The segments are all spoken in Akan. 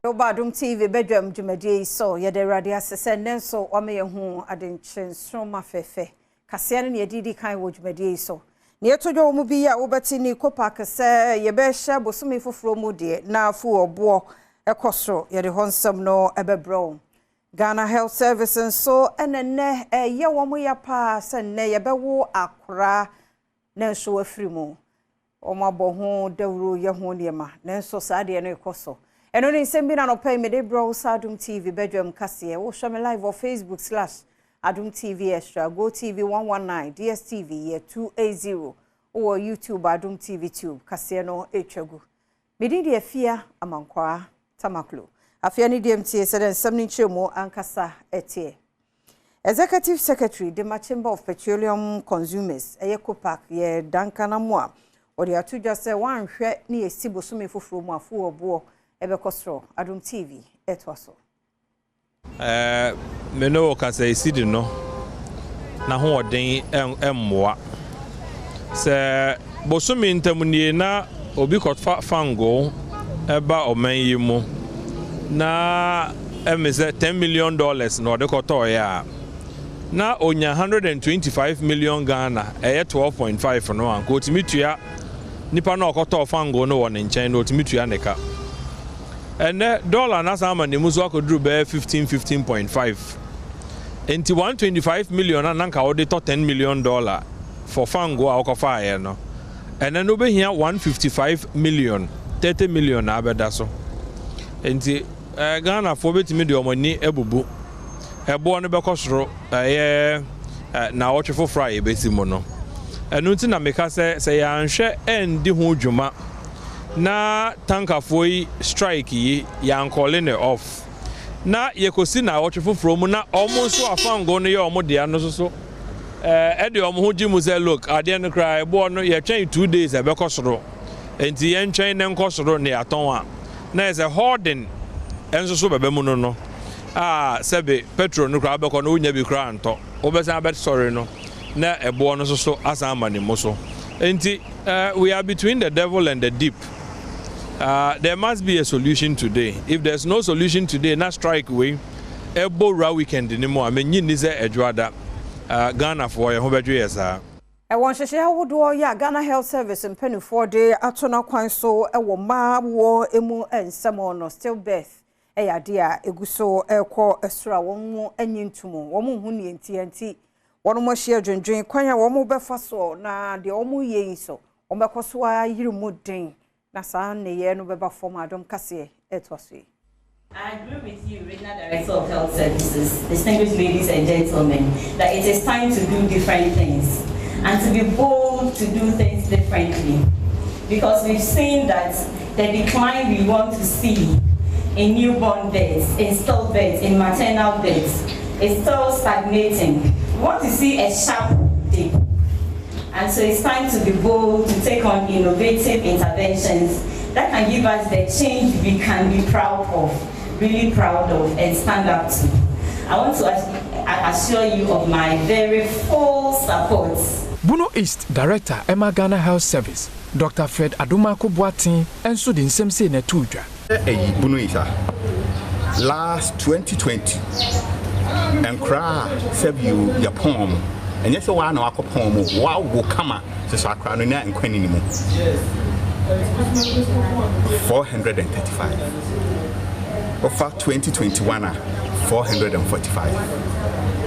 Woba Adom TV badwam dwumadie yi so, yɛde Awurade ase sɛ nnɛ nso wama yɛn ho adenkye nsoromma fɛfɛ. Kaseɛ no ne yɛde di kan wɔ dwumadie yi so. Ne yɛto dwa wɔ mu bi a wobɛte ne COPAC sɛ yɛbɛhyɛ bosome foforɔ mu deɛ na fuel boɔ ɛkɔ soro, yɛde hɔ nsɛm no ɛbɛbrɛ wo. Ghana Health Service nso ɛna nnɛ ɛyɛ wɔn ya paa sɛ nnɛ yɛbɛwo akora nanso afiri mu. Wɔn abɔ ho dawuro yɛ ho nneɛma nanso saa deɛ no ɛkɔ so. Ɛno ne nsɛm bi na nɔpɛ yi mede brɛ wo sa Adom TV badwam kaseɛ. Wohwɛ me live wɔ Facebook/AdomTV Extra, Go TV 119, DSTV yɛ 280, wowɔ YouTube, Adom TV Tube, kaseɛ no ɛtwa gu. Medin deɛ Fia Amankwaa Tamaklo. Afei ne deɛ mtie sɛ dɛ nsɛm no nkyerɛ mu ankasa ɛteɛ. Executive Secretary de ma Chamber of Petroleum Consumers, ɛyɛ COPAC, yɛ Duncan Amoa, wɔde ato dwa sɛ wɔanhwɛ ne yɛsi bosome foforɔ mu afuel boɔ ɛbɛkɔ soro. Adom TV ɛtoa so. Me ne wo kasa esi di no n'ahoɔden mmoa sɛ bosome ntam nie na obi kɔfa fango ɛba ɔman yi mu na ɛmi sɛ $10 million na ɔde kɔtɔɔyɛ a, na onya 125 million Ghana, ɛyɛ 12.5 no a, nka otumi tua nipa na ɔkɔtɔɔ fango no wɔ ne nkyɛn na otumi tua ne ka. Ɛnɛ dɔla n'asan ama ne mu so akɔduru bɛyɛ 15, 15.5, nti 125 million a nanka wɔde tɔ $10 million for fango a wɔkɔfaeɛ no, ɛnɛ no wobɛhia 155 million, 30 million na abɛda so. Nti Ghanafoɔ bɛtumi de wɔn ani abubu ɛboɔ no bɛkɔ soro. Ɛyɛ naawɔtwe foforɔ a yɛbɛsi mu no, ɛno nti na meka sɛ yɛanhwɛ ɛndi ho dwuma na tankafoɔ yi strike yi yɛan call ne off na yɛkɔsi naawɔtwe foforɔ mu na ɔmo nso afango no yɛ ɔmo dea no soso ɛde ɔmo ho gye mu sɛ, look, adeɛ no koraa ɛboɔ no yɛtwɛn 2 days ɛbɛkɔ soro, nti yɛntwɛn ne nkɔ soro ne yɛatɔn a, na yɛ sɛ hoarding ɛnso so bɛbɛ mu no a, sɛbe petrol no koraa bɛkɔ no wonya bi koraa ntɔ, wobɛsan abɛsɔre no na ɛboɔ no nso so asan ama ne mu so. Nti we are between the devil and the deep. There must be a solution today. If there's no solution today na strike wei ɛbɔ wura weekend ne mu a, menyi nni sɛ Adwoada Ghanafoɔ yɛn ho bɛdwe yɛ saa. Ɛwɔ nhyehyɛeɛ ahodoɔ yɛ a Ghana Health Service mpanimfoɔ de ato n'akwan so ɛwɔ mmaa wɔ mu nsɛm no, stillbirth ɛyɛ adeɛ a ɛgu so ɛrekɔ soro a wɔn mu anyi ntom, wɔn ho nie nti nti wɔn mo ahyia dwendwen kwan a wɔn bɛfa so na deɛ wɔn yɛ yi so wɔn bɛkɔ so ayiri mu den na saa nneyɛɛ no bɛba fam. Adom kaseɛ ɛtoa so yi. I agree with you, Regional Director of Health Services, distinguished ladies and gentlemen, that it is time to do different things and to be bold to do things differently. Because we've seen that the decline we want to see in newborn deaths, in stillbirths, in maternal deaths, is still stagnating. We want to see a sharp dip. And so it's time to be bold, to take on innovative interventions that can give us the change we can be proud of, really proud of, and stand up to. I want to assure you of my very full support. Bono East Director ɛma Ghana Health Service, Dr Fred Adomako Boateng, nso de nsɛm sei na ɛtoo dwa. Ɛyi Bono East a last 2020 nkora a sɛbio yɛpɔn mo, ɛnyɛ sɛ waa na wakɔpɔn mo, wawo kama sɛ so akora no na nkwa ni ne mu 435. Wofa 2021 a, 445.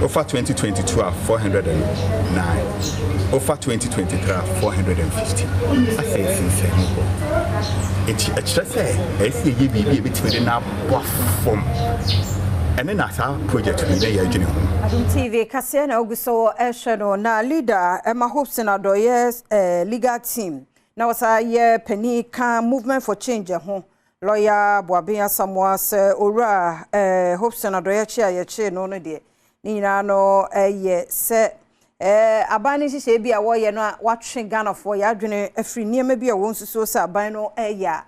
Wofa 2022 a, 409. Wofa 2023 a, 450. Afei sensɛn mu hɔ nti ɛkyerɛ sɛ ɛyɛ sɛ yɛyɛ biribi a ɛbɛtumi de no abɔ fam. Ɛne na saa project no yɛ yɛadwene ho. Adom TV kaseɛ na ogu so ɛhwɛ no. Na leader ɛma Hopeson Adorye legal team na wɔsa yɛ panin ka Movement for Change ho, lawyer Boaben Asamoa, sɛ owura Hopeson Adorye akyi a yɛkyee no no deɛ, ne nyinaa no ɛyɛ sɛ aban no nhyehyɛe bi a wɔyɛ no a watwe Ghanafoɔ yɛadwene afiri nneɛma bi a wɔn nsusuo sɛ aban no ɛyɛ a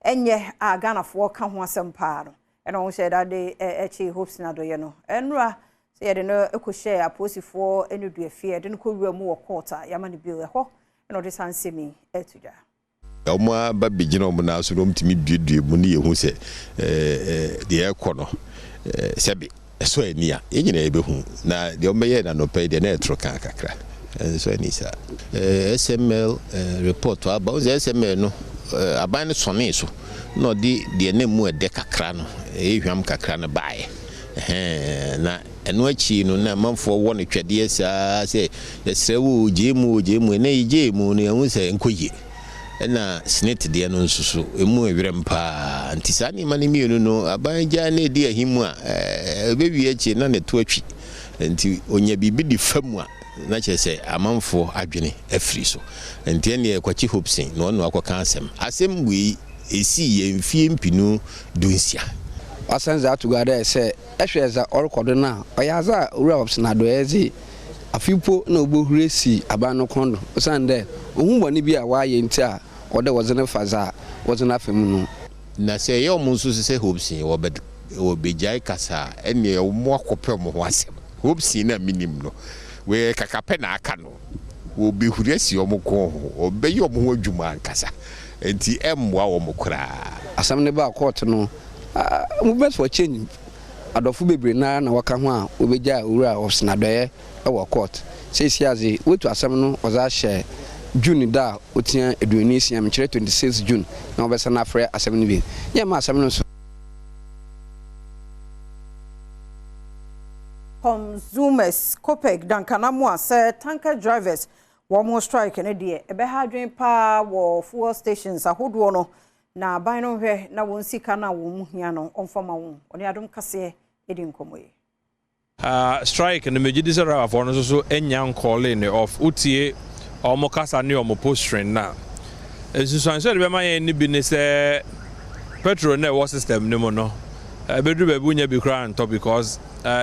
ɛnyɛ a Ghanafoɔ ka ho asɛm paa no, ɛna wɔn hyɛ dade ɛkyi Hopeson Adorye no ɛnura sɛ yɛde no kɔhyɛ apolisifoɔ ne dua fie, yɛde no kɔwura mu wɔ court a yɛama no bail. Ɛhɔ ɛna ɔde saa nsɛm yi ɛto dwa. Wɔn aba bɛgyina wɔn nan so na wɔtumi duadua mu ne yɛhu sɛ deɛ ɛrekɔ no sɛbe ɛsɔ ani a, yɛn nyinaa yɛbɛhu. Na deɛ wɔbɛyɛɛ no anɔpa yi deɛ na ɛtoro kaa kakra. Ɛnsɔ ani saa. SML report aba. Wohu sɛ SML no, aban no sɔnee so na ɔde deɛ na emu ɛdɛ kakra no, ɛyɛ hwam kakra no baeɛ. Ɛhɛn, na ɛno akyi no na amanfoɔ wɔ no twɛdeɛ saa sɛ yɛsrɛ wo o, gyee mu o, gyee mu. Ɛnɛ yɛgyee mu no yɛhu sɛ ɛnkɔ yie. Ɛna SSNIT deɛ no nso so, ɛmu ɛwerɛm paa. Nti saa nneɛma no mmienu no, aban gyae na ɛdi ahim a, ɛbɛwie akyire na ne to atwi. Nti ɔnya biribi de fa mu a, na kyerɛ sɛ amanfoɔ adwene afiri so. Nti ɛnneɛ Kwakye Hobson na ɔno akɔka asɛm. Asɛm wei ɛsii yɛ mfie mpinu dunsia. Ɔasan dze ato gua dɛ sɛ ehwɛ dza ɔrokɔ do no a, ɔyɛ adze a Owura Hobson Addoɛ dze afe mpo na obohur esi aban no kɔn do osiandɛ onnhu bɔn bi a ɔayɛ ntsi a ɔwɔ dɛ wɔdze no fa dza wɔdze no afa mu no. Na sɛ ɛyɛ wɔn nso sɛ Hobson wɔbɛgyae kasa a, ɛnneɛ wɔakɔpɛ wɔn ho asɛm. Hobson no a menim no, wei kaka pɛ na aka no. Wɔbɛhuri asi wɔn kɔn ho, wɔbɛyɛ wɔn ho adwuma ankasa, enti ɛmmoa wɔn koraa. Asɛm no baa kɔɔto no, Movement for Change adɔfo bebree no ara na wɔka ho a wobegyaa Owura Hobson Adɔeɛ wɔ kɔɔt. Seisiei dze, woetu asɛm no wɔdze ahyɛ June da a otsia 26, mekyerɛ 26 June, na wɔbɛsan afrɛ asɛm no bio. Yɛmma asɛm no nso. Consumers, Copec, Duncan Amoah sɛ tanker drivers wɔn strike no deɛ ɛbɛha adwene paa wɔ fuel stations ahodoɔ no na aban no hwɛ na wɔn sika no a wɔn mu hia no ɔmfa ma wɔn. Ɔne Adom Kaseɛ di nkɔmmɔ yi. Strike no megye di sɛ driverfoɔ no nso so anya nkɔɔle ne off. Wotie wɔn kasa ne wɔn posturing no a, nsunsuansoɔ a ɛde bɛma yɛn no bi ne sɛ petrol no a ɛwɔ system no mu no, ɛbɛduru baabi wonya bi koraa ntɔ because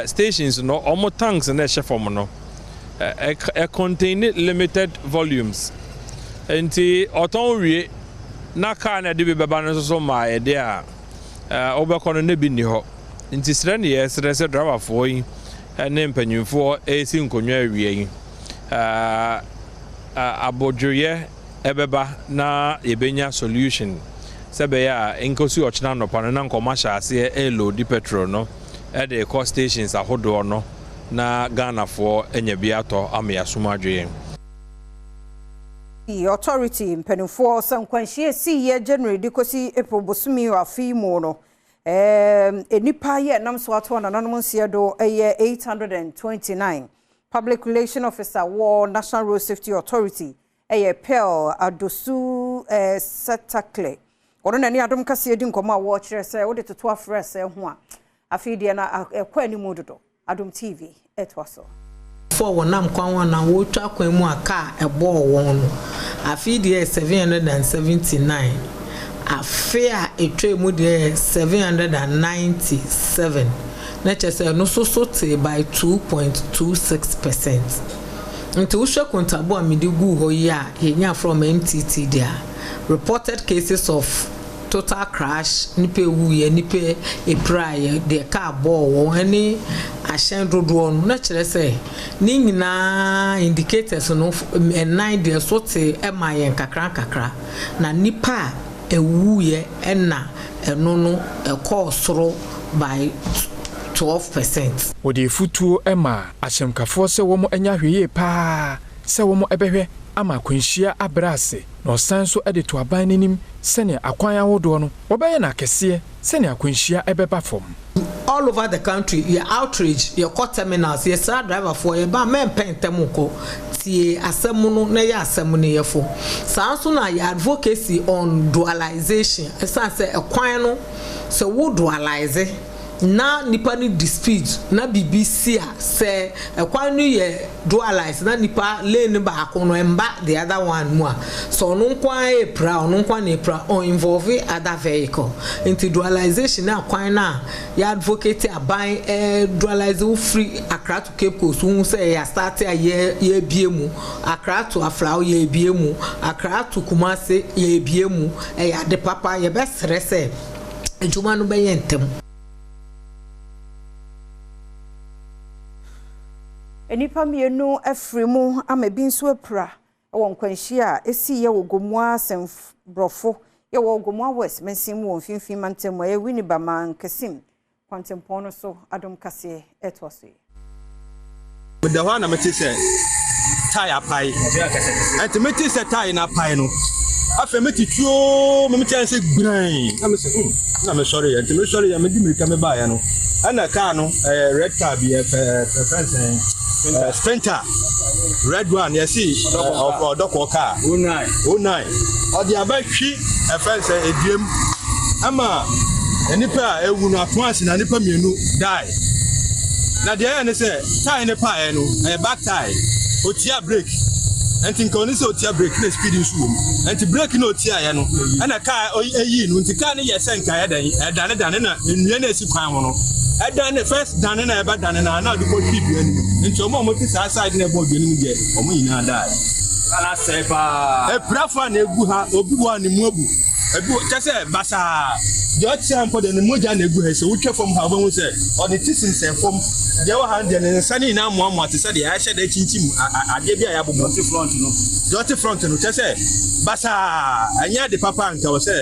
stations no wɔn tanks no ɛhyɛ fam no ɛ contain limited volumes. Nti ɔtɔn wie na car no a ɛde bi bɛba no nso so maa ɛde a wobɛkɔ no na bi nni hɔ. Nti srɛ ne yɛsrɛ sɛ driverfoɔ yi ne mpanyinfoɔ resi nkonnwa awia yi, abodwoyɛ ɛbɛba na yɛbɛnya solution sɛ ɛbɛyɛ a nkosi ɔkyena anɔpa no na nkɔmɔ ahyɛ aseɛ ɛreloadi petrol no ɛde rekɔ stations ahodoɔ no na Ghanafoɔ anya bi atɔ ama yɛasom adwo yɛn. Authority mpanimfoɔ sɛ nkwanhyia esiiɛ January de kɔsi April bosome wɔ afe yi mu no, nnipa yɛ nam so ato nananom nseɛ do ɛyɛ 829. Public Relation Officer wɔ National Road Safety Authority ɛyɛ Pearl Adosu Setakle. Ɔno n'ani Adom Kaseɛ di nkɔmmɔ a wɔrekyerɛ sɛ wode toto afrɛ sɛ ho a afei deɛ na ɛkɔ anim dodo. Adom TV ɛtoa so. Fo a wɔnam kwan ho anaa wɔretwa kwan mu a kaa ɛbɔɔ wɔn no, afei deɛ yɛ 779, afe a ɛtwa mu deɛ yɛ 797, na kyerɛ sɛ ɛno nso so te by 2.26%. Nti wohwɛ kontabo a mede guu hɔ yi a yɛnya from MTT deɛ a, reported cases of total crash, nipa ewuiɛ, nipa epiraeɛ, deɛ kaa bɔɔ wɔn ne ahyɛn dodoɔ no, na kyerɛ sɛ ne nyinaa indicators no ɛnan deɛ so te ɛma yɛn kakra kakra, na nipa a ewuiɛ ɛna ɛno no ɛkɔɔ soro by 12%. Wɔde efutuo ma ahyɛnkafoɔ sɛ wɔn anya ahwɛyie paa sɛ wɔn bɛhwɛ ama akwanhyia abrɛ ase, na ɔsan nso de to aban n'anim sɛnea akwan ahodoɔ no wɔbɛyɛ no akɛseɛ sɛnea akwanhyia ɛbɛba fam. All over the country yɛ outreach, yɛkɔ terminals, yɛsra driverfoɔ, yɛba mɛmpɛ ntɛm nkɔ tie asɛm no na yɛ asɛm no yɛfo saa nso na yɛ advocacy on dualization, ɛsiane sɛ ɛkwan no sɛ wo dualize na nipa no di speed na biribi si a, sɛ ɛkwan no yɛ dualize na nipa lane no baako no ɛmba the other one mu a, sɛ ɔno nko ara epira, ɔno nko ara na epira, ɔn involve other vehicle. Nti dualization na kwan na yɛ advocate aban dualize wo firi Accra to Cape Coast, wohu sɛ yɛ start a yɛ yɛbie mu, Accra to Aflao yɛbie mu, Accra to Kumasi yɛbie mu. Ɛyɛ ade papa, yɛbɛsrɛ sɛ adwuma no bɛyɛ ntɛm. Nnipa mmienu afiri mu ama ebi nso apira. wɔ nkwanhyia a ɛsiiɛ wɔ Gomoa Asenborɔfo yɛ wɔ Gomoa West mansin mu wɔ Mfimfini Mantam mu a ɛyɛ Winneba Mankasim kwantempɔn no so. Adom Kaseɛ ɛtoa so yi. Meda hɔ a na mete sɛ tae apae. Ɛnti mete sɛ tae no apae no, afei mete tuoo, me mete sɛ gbiran. Na mese hmm, na mesɔre yɛ. Nti mesɔre yɛ, mede mirika mebaeɛ no, ɛna kaa no, ɛyɛ red car bi, ɛfɛ ɛfɛ nsɛn, Sprinter, red one, yɛsi ɔdɔkɔ car, 09. Ɔde abɛhwe ɛfɛ nsɛn eduam, ɛma nnipa a ewu no ato ase na nnipa mmienu die. Na deɛ ɛyɛ ne sɛ tyre ne paeɛ no, ɛyɛ back tyre. Otia brake, nti nka ɔne sɛ otia brake na speed nso wɔ mu, nti brake na otiaeɛ no ɛna kaa ɛyii no, nti kaa no yɛ sɛ nka ɛdɛn ɛdane dane na nnua na esi kwan ho no ɛdane first dane na ɛbɛ dane na na ɔde kɔ hwi dua no mu, nti ɔmo a ɔmo te saa side na ɛbɔ dua no mu deɛ, ɔmo nyinaa die. Asɛe paa. Apirafo a na egu ha, obi wɔ a ne mu abu. Ebi wɔ kyɛ sɛ basaa. Deɛ ɔte ha mpo deɛ, ne mogya na egu ha yi. Sɛ wotwa fam ha a, wobɛhu sɛ ɔde ti sensɛn fam. Deɛ ɛwɔ ha no deɛ, ne nsa no nyinaa amoamoa te sɛ deɛ yɛahyɛ da akyinkyim adeɛ bi a yɛabobɔ. Deɛ ɔte front no. Deɛ ɔte front no, kyerɛ sɛ basaa. Ɛnyɛ ade papa a nka wɔ sɛ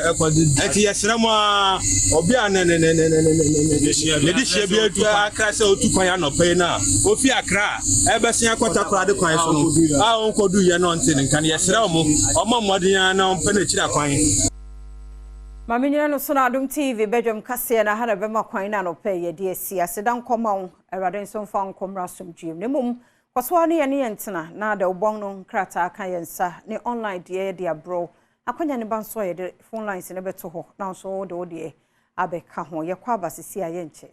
ɛkɔ. Ɛnti yɛsrɛ mo ara, obi a ne ne ne ne ne ne ne ne de hyia bi atu akra sɛ otu kwan anɔpa yi no a, ofi Accra ɛbɛsen akɔ Takoradi kwan so no a ɔnkɔduiɛ na ɔnte ne nka no, yɛsrɛ wɔn, wɔmmɔ mmɔden ara na wɔmpɛ no akyiri akwan. Ma menyina no so na Adom TV badwam kaseɛ na ha na bɛma kwan na anɔpɛ yɛde asi aseda nkɔma wo. Awurade nso mfa wo nkɔmmra asomdwoeɛ mu, na mmom kɔ so ara ne yɛne yɛn tena na de wobɔn no nkrataa ka yɛn nsa ne online deɛ yɛde aborɔ akwanya ne ba nso a yɛde phone lines no bɛto hɔ na nso wode wo deɛ abɛka ho. Yɛkɔ aba sisi a yɛnkyɛ.